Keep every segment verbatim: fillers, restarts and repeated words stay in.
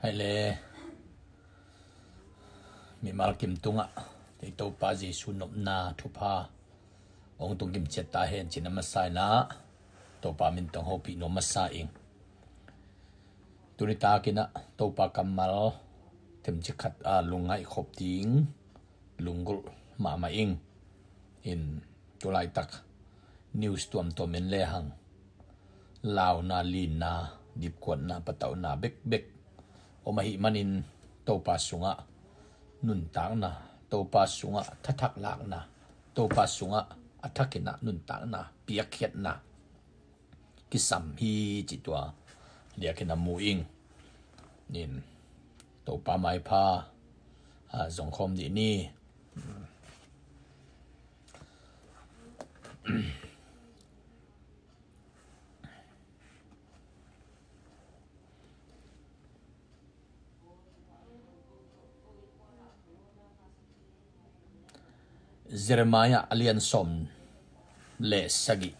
Le mimal kim tungah ei Topa Jesu nopna thupha hong tung kim ciat ta hen cih a masa in ah Topa min tawh hong hopih nuam masa ing. Tuni takin ah Topa kammal themcik khat a lungngaih khop ding lunggulh mahmah ing. In tulaitak news tuamtuam en lehang launa, linna, dipkuatna, patauhna bekbek om ahih manin Topa sungah nuntakna, Topa sungah thathak lakna, Topa sungah a thakin ah nuntakna, piakkhiatna kisam hi cih tua diakin a mu ing. Nin Topa maipha a zongkhawm dih ni. Jeremiah a lian sawm le sagih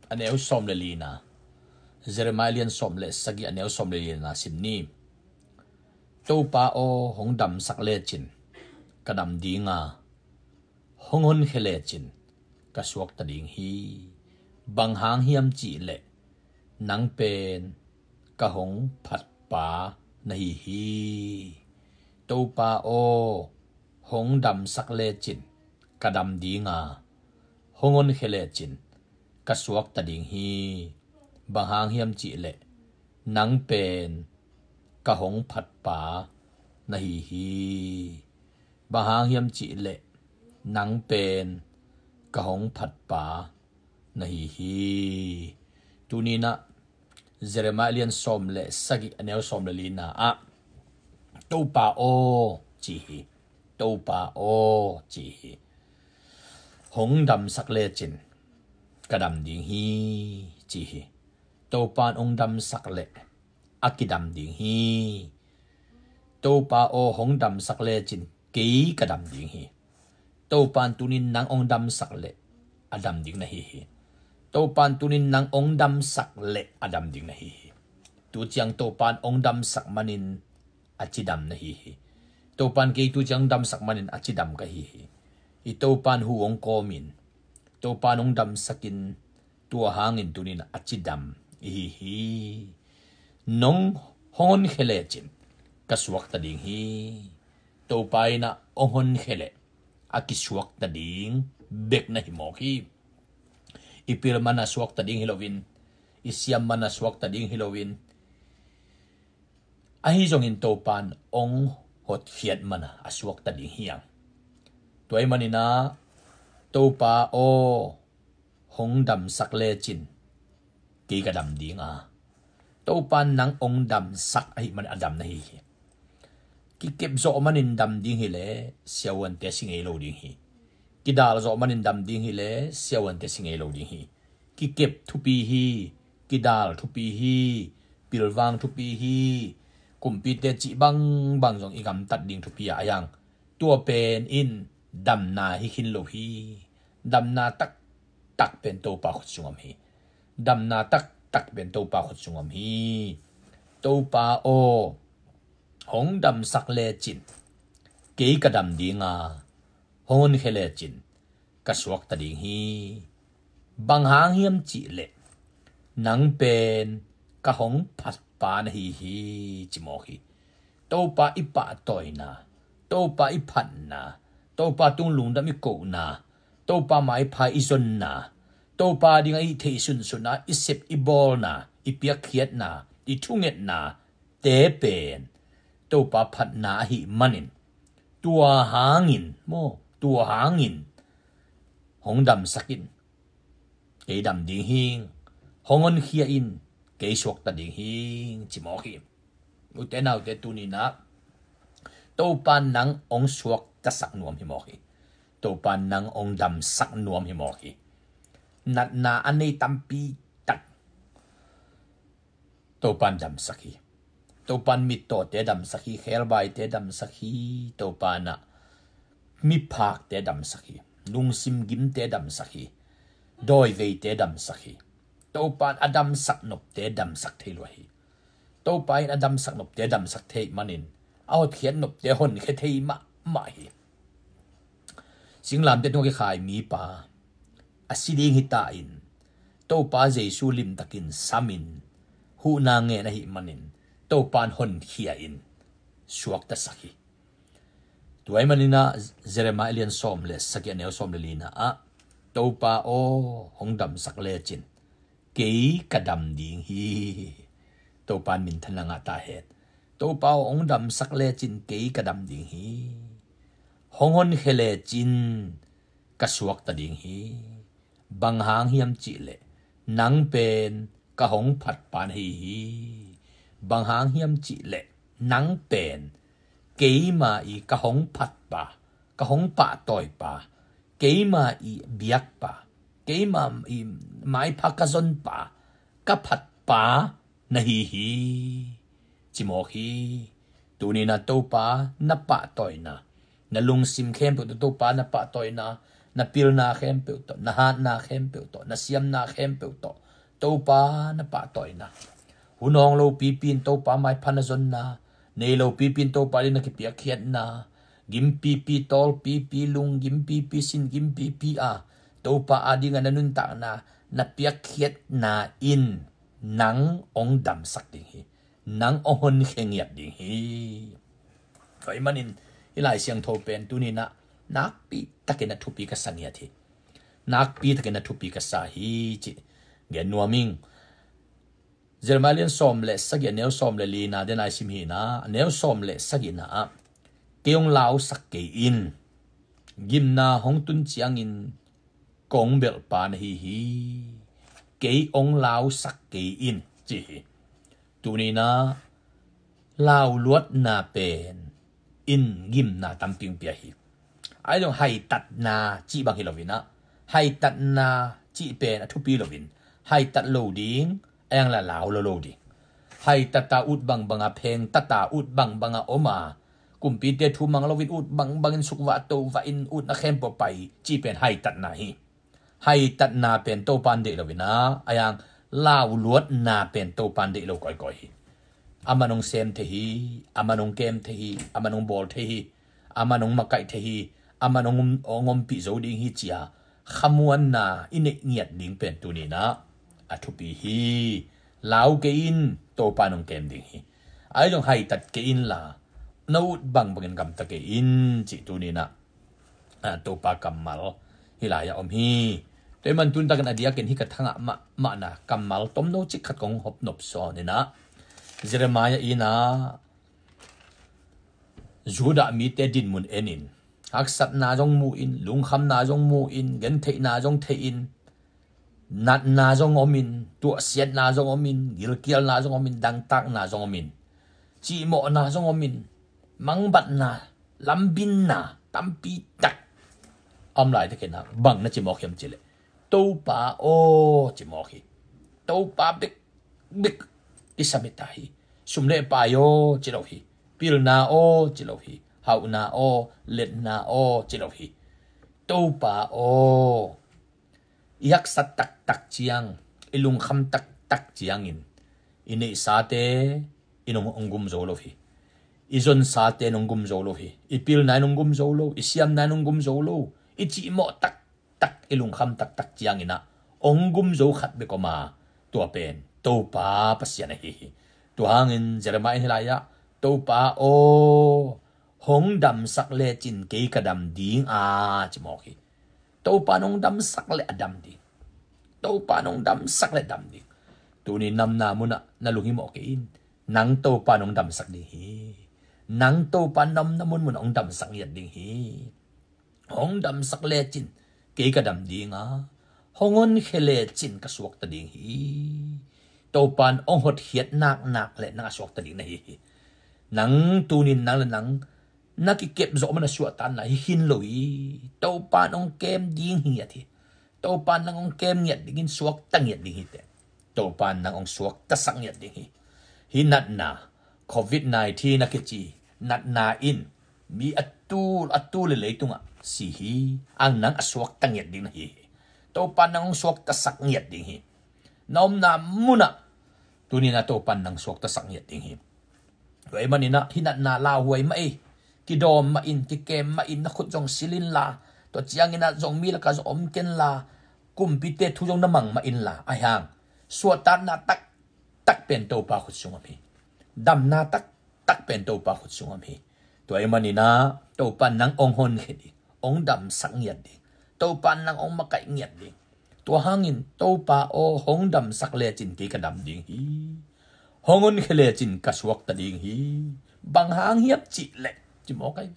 a neu sawm le lina. Jeremiah a lian sawm le sagih a neu sawm le lina sim ni. Topa aw, hong damsak lecin ka dam dinga, hong honkhia lecin ka suakta ding hi. Bang hang hiam cih leh nang pen ka hong phatpa na hi hi. Topa aw, hong damsak lecin ka dam dinga, hong honkhia lecin ka suakta ding hi. Bang hang hiam cih leh nang pen ka hong phatpa na hi hi. Bang hang hiam cih leh nang pen ka hong phatpa na hi hi. Tuni in ah Jeremiah lian sawm le sagih a neu sawm le lina ah Topa aw ci hi. Topa aw ci hi. Hong damsak lecin ka dam ding hi ci hi. Topan hong damsak leh a kidam ding hi. Topa aw, hong damsak lecin kei ka dam ding hi. Topan tunin nang hong damsak leh a dam ding na hi hi. Topan tunin nang hong damsak leh a dam ding na hi hi. Tu ciang Topan hong damsak manin a cidam na hi hi. Topan kei tu ciang damsak manin a cidam ka hi hi. I Topan hu hong kawmin Topan hong damsakin tua hangin tunin a cidam i hi hi. Nong hong honkhia lecin ka suakta ding hi. Topa in ah hong honkhia leh a kisuakta ding bek na hi mawk hi. I pil mana suakta ding hi loin, i siam mana suakta ding hi loin, ahi zongin Topan hong hotkhiat mana a suakta ding hi ang. Tua ahih manin ah Topa aw, hong damsak lecin kei ka dam dinga. Topan nang hong damsak ahih manin a dam na hi hi. Kikep zawh manin dam ding hileh siavuante si ngei lo ding hi. Kidal zawh manin dam ding hileh siavuante si ngei lo ding hi. Kikep thupi hi. Kidal thupi hi. Pilvang thupi hi. Kumpite cih bangbang zong i gamtat ding thupi ah a hi ang. Tua pen in damna hi khin lo hi. Damna taktak pen Topa khut sung om hi. Damna taktak pen Topa khut sung om hi. Topa aw, hong damsak lecin kei ka dam dinga, hong honkhia lecin ka suakta ding hi. Bang hang hiam cih leh nang pen ka hong phatpa na hi hi, ci mawk hi. Topa i pahtawina, Topa i phatna, Topa tung lungdam i kohna, Topa maipha i zonna, Topa dinga i theih sunsunna, i sep i bawlna, i piakkhiatna, i thungetna te pen Topa phatna ahih manin, tua hangin maw, tua hangin hong damsak in kei dam ding hing, hong honkhia in kei suakta ding hing, ci mawk hi. Ute naute, tuni-in ah Topa nang hong suaktasak nuam hi mawk hi. Topa nang hong damsak nuam hi mawk hi. Natna a nei tampi tak Topan damsak hi. Topan mittawte damsak hi, khebaite damsak hi. Topan ah miphakte damsak hi, lungsim gimte damsak hi, dawiveite damsak hi. Topan a damsak nopte damsak thei lua hi. Topa in a damsak nopte damsak thei manin, a hotkhiat nopte honkhia thei mahmah hi. Singlamteh tungah kikhai mipa a si ding hi ta in, Topa Jesu limtakin samin huhna ngen ahih manin Topa in honkhia in suaktasak hi. Tua ahih manin ah Jeremiah lian sawm le sagih, a neu sawm le lina ah, Topa aw, hong damsak lecin kei ka dam ding hi. Topa in minthanna ngah ta hen. Topa aw, hong damsak lecin kei ka dam ding hi. Hong honkhia lecin ka suakta ding hi. Bang hang hiam cihleh nang pen ka hong phatpa na hi hi. Bang hang hiam cihleh nang pen keima i ka hong phatpa, ka hong pahtawipa, keima i biakpa, keima i maipha ka zonpa, ka phatpa na hi hi. Ci mawk hi. Tuni-in ah Topa na pahtawina, na lungsim khempeuh tawh Topa na pahtawina, na pilna khempeuh tawh, na hatna khempeuh tawh, na siamna khempeuh tawh Topa na pahtawina, hun awng lo pipi in Topa maipha na zonna, nei lo pipi in Topa ding na kipiakkhiatna, gim pipi, tawl pipi, lung gim pipi, sin gim pipi a Topa adingin na nuntakna na piakkhiatna in nang hong damsak ding hi. Nang hong honkhia ngiat ding hi. Tua ahih manin hih Lai Siangtho pen tuni-in ah nakpi takin a thupi ka sa ngiat hi. Nakpi takin a thupi ka sa hi, ci gen nuam ing. Jeremiah lian sawm le sagih, a neu sawm le lina, den a i sim hi-in ah, a neu sawm le sagihna ah, kei hong lausak kei in, gimna hong tun ciangin kong belhpa na hi hi. Kei hong lausak kei in, ci hi. Tuni-in ah lauluatna pen in gimna tampi hong pia hi. Ahi zong haitatna cih bang hi loin ah, haitatna cih pen a thupi loin, haitat lo ding, a yang la lau lo lo ding. Haitat a ut bangbang a, phengtat a ut bangbang a om a, kumpite thu mang loin ut bangbangin sukvah tovah in utna khempeuh pai cih pen haitatna hi. Haitatna pen Topa in deih loin ah, a yang lauluatna pen Topa in deih lo kawikawi hi. Aman hong sem thei hi, aman hong kem thei hi, aman hong bawl thei hi, aman hong makaih thei hi, aman hong, hong ompih zo ding hi ci-a khamuanna i neih ngiat ding pen tuni-in ah a thupi hi. Lau kei in, Topa in hong kem ding hi. Ahi zong haitat kei inla, na ut bangbangin gamta kei in, cih tuni-in ah, ah, Topa kammal hih lai-ah om hi. Tua ahih manin tun takin a diakin hih ka thangah mah, mahna kammal tomno cik khat kong hopnop sawn in ah, Jeremiah in ah Judah mite dinmun en in, haksatna zong mu in, lungkhamna zong mu in, gentheihna zong thei in, natna zong om in, tuahsiatna zong om in, gilkialna zong om in, dangtakna zong om in, cihmawhna zong om in, mangbatna, lambinna tampi tak a om lai takin ah, bang na ci mawk hiam cihleh, Topa aw, ci mawk hi. Topa bek bek kisam hi ta hi. Sum le pai aw, ci lo hi. Pilna aw, ci lo hi. Hauhna aw, letna aw, ci lo hi. Topa aw, i haksat taktak ciang, i lungkham taktak ciangin i neihsate in hong, hong gum zo lo hi. I zonsate in hong gum zo lo hi. I pilna in hong gum zo lo, i siamna in hong gum zo lo, i cihmawh taktak, i lungkham taktak ciangin ah hong gum zo khat bek om a, tua pen Topa Pasian ahi hi. Tua hangin Jeremiah in hih lai-ah, Topa aw, hong damsak lecin kei ka dam ding a, ci mawk hi. Topa in hong damsak leh a dam ding. Topa in hong damsak leh a dam ding. Tuni namna munah na lunghimawh kei in. Nang Topa in hong damsak ding hi. Nang Topa in na omna munmunah hong damsak ngiat ding hi. Hong damsak lecin kei ka dam ding a, hong honkhia lecin ka suakta ding hi. Topa in hong hotkhiat naknak leh nang a suaktasak ding na hi hi. Nang tunin nang le nang na kikep zawh man a suahtakna hi khin lo hi. Topa in hong kem ding hi ngiat hi. Topa in nang hong kem ngiat dingin suakta ngiat ding hi teh. Topa in nang hong suaktasak ngiat ding hi. Hih natna, covid nineteen a kici natna in mi a tul a tul le leitungah si hi. Ang nang a suakta ngiat ding na hi hi. Topa in nang hong suaktasak ngiat ding hi. Na omna munah Tuni-in ah Topa'n nang suaktasak ngiat ding hi. Tua ahih manin ah, hinatna lauhuai mah ei, kidawm mah in, kikem mah in, na khut zong sil inla, tua ciangin ah zong mi lakah zong om kenla, kumpite thu zong na mang mah inla, ahi hang suahtakna taktak pen Topa khut sung om hi. Damna taktak pen Topa khut sung om hi. Tua ahih manin ah Topa'n nang hong honkhia ding, hong damsak ngiat ding. Topa'n nang hong makaih ngiat ding. Tua hangin, Topa aw, hong damsak lecin kei ka dam ding hi. Hong honkhia lecin ka suakta ding hi. Bang hang hiam cih leh, ci mawk ai.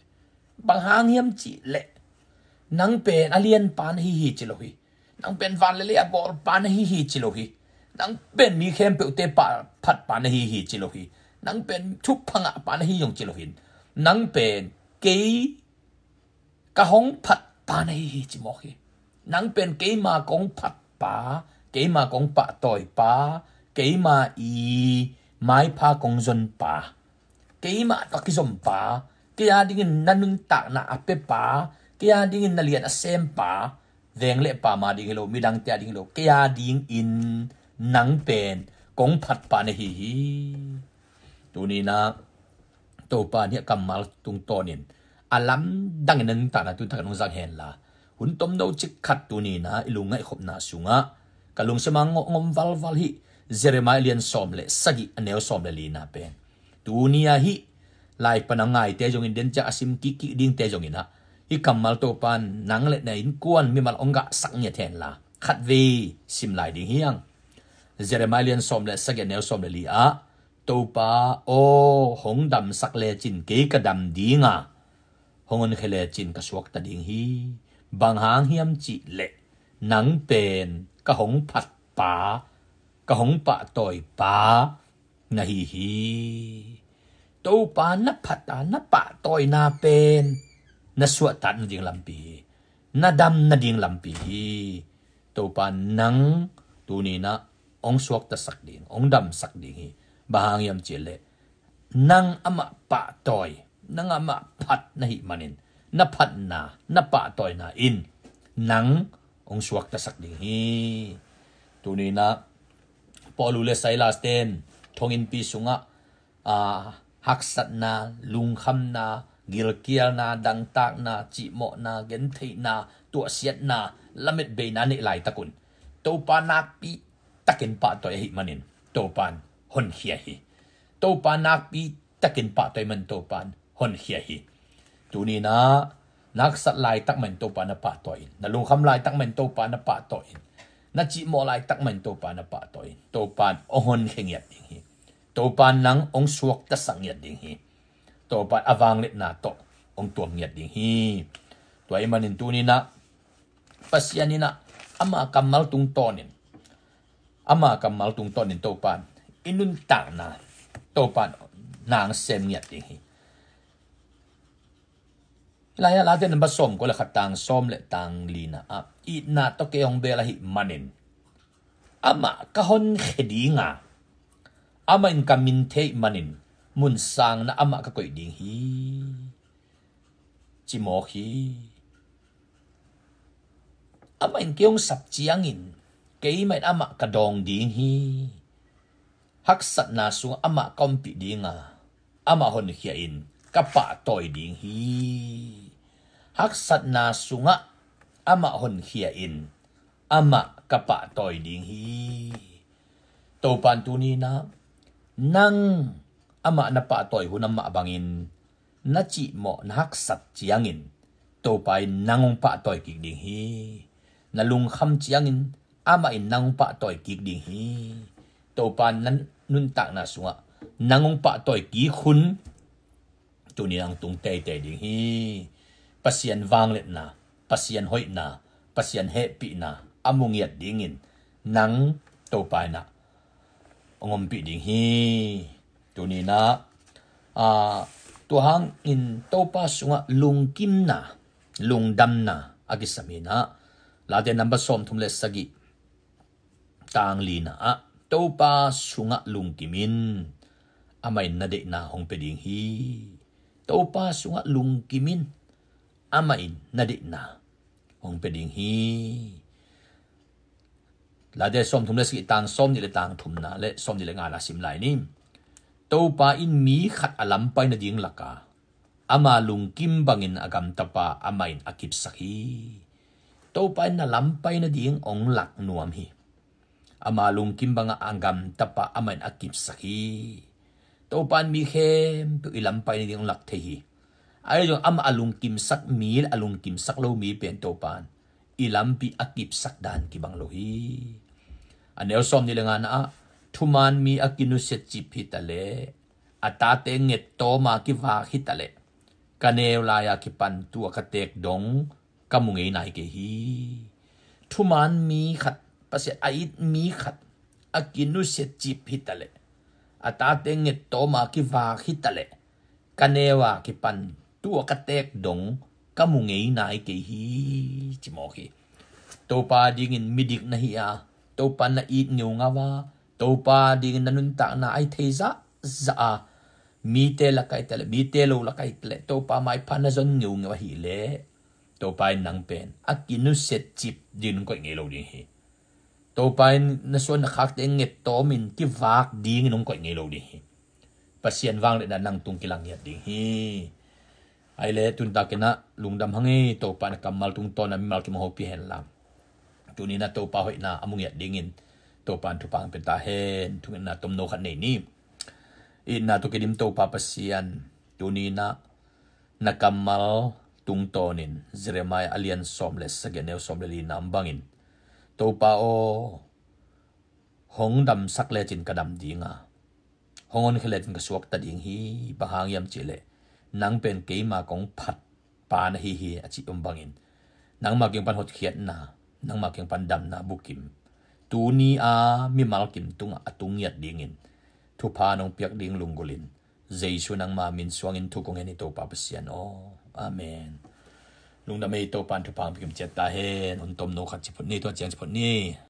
Bang hang hiam cih leh, nang pen a lianpa na hi hi ci lo hi. Nang pen van le lei a bawlpa na hi hi ci lo hi. Nang pen mi khempeuhte pah, phatpa na hi hi ci lo hi. Nang pen thupha ngahpa na hi zong ci lo hi. Nang pen kei ka hong phatpa na hi hi ci mawk hi. Nang pen keima kong phatpa, keima kong pahtawipa, keima i maipha kong zonpa, keima tawh kizompa, kei a dingin na nuntakna a pepa, kei a dingin na lian a sempa, veng le pam a ding hi lo, midangte a ding hi lo, kei a dingin nang pen kong phatpa na hi hi. Tuni-in ah Topa nih a kammal tungtawnin a lamdangin na nuntakna tuni tak nong zang henla, hun tomno cik khat tuni-in ah i lungngaihkhopna sungah ka lungsim ah ngom valval hi. Jeremiah lian sawm le sagih, a neu sawm le lina pen, tuni-a hih lai pan a ngaite zongin, den ciang a sim kikkik dingte zongin ah, hih kammal Topa'n nang le na innkuan mimal hong gahsak ngiat henla, khatvei sim lai ding hi hang. Jeremiah lian sawm le sagih, a neu sawm le li ah, Topa aw, hong damsak lecin kei ka dam ding a, hong honkhia lecin ka suakta ding hi. Bang hang hiam cih leh, nang pen ka hong phatpa, ka hong pahtawipa na hi hi. Topa na phat a, na pahtawina pen na suahtak nading lampi hi. Na dam nading lampi hi. Topa nang tuni-in ah hong suaktasak ding, hong damsak ding hi. Bang hang hiam cih leh, nang amah pahtawi, nang amah phat na hih manin, na phatna, na pahtawina in nang hong suaktasak ding hi. Tuni-in ah Paul le Silas ten thonginnpi sungah, aa, haksatna, lungkhamna, gilkialna, dangtakna, cihmawhna, gentheihna, tuahsiatna, lametbeina neih laitakun, Topa nakpi takin pahtawi ahih manin Topa'n honkhia hi. Topa nakpi takin pahtawi man Topa'n honkhia hi. Tuni-in ah na haksat laitak mahin Topa na pahtawi in, na lungkham laitak mahin Topa na pahtawi in, na cihmawh laitak mahin Topa na pahtawi in, Topa'n hong honkhia ngiat ding hi. Topa'n nang hong suaktasak ngiat ding hi. Topa'n a vangliatna tawh hong tuam ngiat ding hi. Tua ahih manin tuni-in ah Pasian in ah ama kammal tungtawnin, ama kammal tungtawnin Topa'n i nuntakna, Topa'n nang sem ngiat ding hi. Lai-ah Late namba sawmkua le khat, tang sawm le tang lina ah, itna tawh kei hong beel ahih manin amah ka honkhia ding a, amah in ka min thei ahih manin mun sangna amah ka koih ding hi, ci mawk hi. Amah in kei hong sap ciangin keimah in amah ka dawng ding hi. Haksatna sungah amah ka ompih ding a, amah honkhia in ka pahtawi ding hi. Haksatna sungah amah honkhia in amah ka pahtawi ding hi. Topa'n tuni-in ah nang amah na pahtawi hun amah bangin na cihmawh, na haksat ciangin Topa in nang hong pahtawi kik ding hi. Na lungkham ciangin amah in nang hong pahtawi kik ding hi. Topa in na nuntakna sungah nang hong pahtawi kik hun tuni-in hong tung teitei ding hi. Pasian vangliatna, Pasian hoihna, Pasian hehpihna a mu ngiat dingin nang Topa in ah hong ompih ding hi. Tuni-in ah, aa, tua hangin Topa sungah lungkimna, lungdamna a kisam hi-in ah, Late namba sawmthum le sagih, tang lina ah, Topa sungah lungkim in, amah in na deihna hong pia ding hi. Topa sungah lungkim in, amah in na deihna hong pia ding hi. Late sawmthum le sagih, tang sawmnih le tang thumna le sawmnih le ngana sim lai ni. Topa in mi khat a lam pai nading laka ama lungkim bangin a gamtapa amah in a kipsak hi. Topa in na lam pai nading ong lak nuam hi. Ama lungkim bangah a gamtapa amah in a kipsak hi. Topa in mi khempeuh i lam pai nading ong lak thei hi. Ahi zong amah a lungkimsak mi le a lungkimsak lo mi pen Topa in i lampi a kipsak dan kibang lo hi. A neu sawmnih le ngana ah, thuman mi a kinusia cip hi taleh, a tate nget tawma kivak hi taleh, ka neu lai-a kipan tua ka teek dong ka mu ngei nai kei hi. Thuman mi khat, Pasian a it mi khat a kinusia cip hi taleh, a tate nget tawma kivak hi taleh, ka neu-a kipan tua ka teek dong ka mu ngei nai kei hi, ci mawk hi. Topa dingin midik na hi a, Topa na it ngeungau a, Topa dingin na nuntakna ai thei zahzah a, mite lakah hi taleh, mite lo lakah hi taleh, Topa maipha na zon ngeungeu ahih leh, Topa in nang pen a kinusia cip dingin hong koih ngei lo ding hi. Topa in na suan na khakte nget tawmin kivak dingin hong koih ngei lo ding hi. Pasian vangliatna nang tung kilang ngiat ding hi. Ahi leh tuntakin ah lungdam hang ei, Topa na kammal tungtawn a mimal kim hong hopih hen lang. Tuni-in ah Topa hoihna a mu ngiat dingin Topa in thupha hong pia ta hen. Thungetna tomno khat nei ni. Itna tawh kidim Topa Pasian, tuni-in ah na kammal tungtawnin Jeremiah a lian sawm le sagih, a neu sawm le lina om bangin, Topa aw, hong damsak lecin ka dam ding a, hong honkhia lecin ka suakta ding hi. Bang hang hiam cih leh nang pen keima kong phat pa na hi hi, a cih om bangin, nangma kiang pan hotkhiatna, nangma kiang pan damna bukim, tuni a mimal kim tungah a tung ngiat dingin thupha nong piak ding lunggulhin, Jesu nangma min suangin thu kong ngen hi, Topa Pasian aw. Amen. Lungdam ei, Topa in thupha hong pia kim ciat ta hen. Hun tomno khat ci phot ni, tua ciang ci phot ni.